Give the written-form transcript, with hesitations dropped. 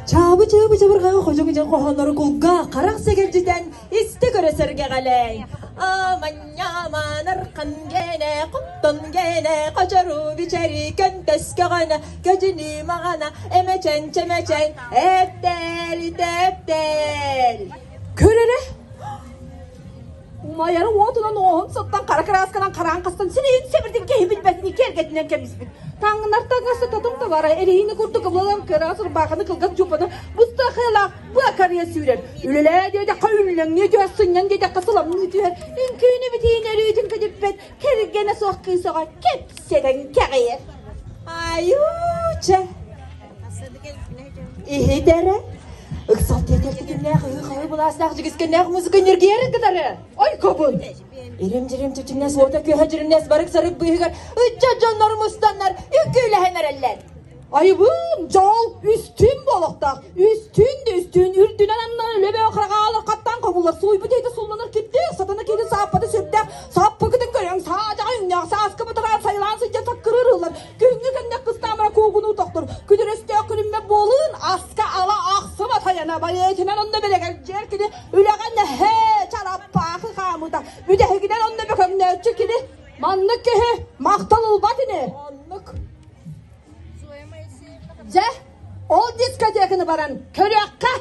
Чаабы-чаабы чабырҕаҕы ходьуҥ-дьон хоһооннору кулгаах харах сэгэлдьитэн истэ көрө сэргэҕэлээй. Аманньаман архан гэнэ, хоптон гэнэ, хочору бичэри көнтөс көҕөнө, көдьүнү маҕана, эмэчэн чэмэчэн, эптэл тэптэл. Көр эрэ, умайары уотунан уоһун соттон хара кыраасканан хараан хастан сирэйин сэбирдик киһи билбэтин киэргэтинэн кэбиспит. Таҥнар таҥасы тотум табара эриһини курдук ылылан кыраҕас ырбаахыны кылгас дьууппаны быстахыалаах быакарыйа сүүрэр. Үлэлээ диэтэххэ үллэҥнии түһэр, сынньан диэтэххэ сыламныы түһэр. Үҥкүүнү битиин өрүүтүн көтүппэт, кэргэнэ суох кыыс оҕо кэпсэтэн кэҕийэр. Айуу-чэ! Иһит эрэ, ыксал тиэтэр тэтимнээх ыһыы-хаһыы былаастаах дьигискэннээх музыка ньиргийэрин кытары Ой, кобун! Ирим-дьирим чэчиҥнэс уота-күөһэ дьиримнэс барык-сарык быыһыгар ыччат дьоннор мустаннар үҥкүүлэһэн эрэллэр. Айыбыын, дьол, үстүүн буолуохтаах. Үстүүн да үстүүн, үрдүнэн аннынан үлэ хараҕаалар хаттаан хобуллар, сууйбут иһитэ сулланар кирдээх, сатана киһи сааппата сүрдээх, сааппыкытын көрөҥ, саадьаҕа үҥнээх, сааскы батараан сайылаан сылдьан саккырыыр ыллар, күһүҥҥү кэмҥэ кыстаамара куугунуу тохтор, күдүрөстөөх күлүммэ буолуун, аска ала ахсыма тайана, байыатынан онно бэлэгэлдьиэр кини үлэҕэ нэһээ чараппаахы хаамыта, бүтэһигинэн онно бөкөҥнөөччү кини маннык киһи махтал ылбат ини. Оннук. Дьэ, ол дискотеканы баран көрүөххэ.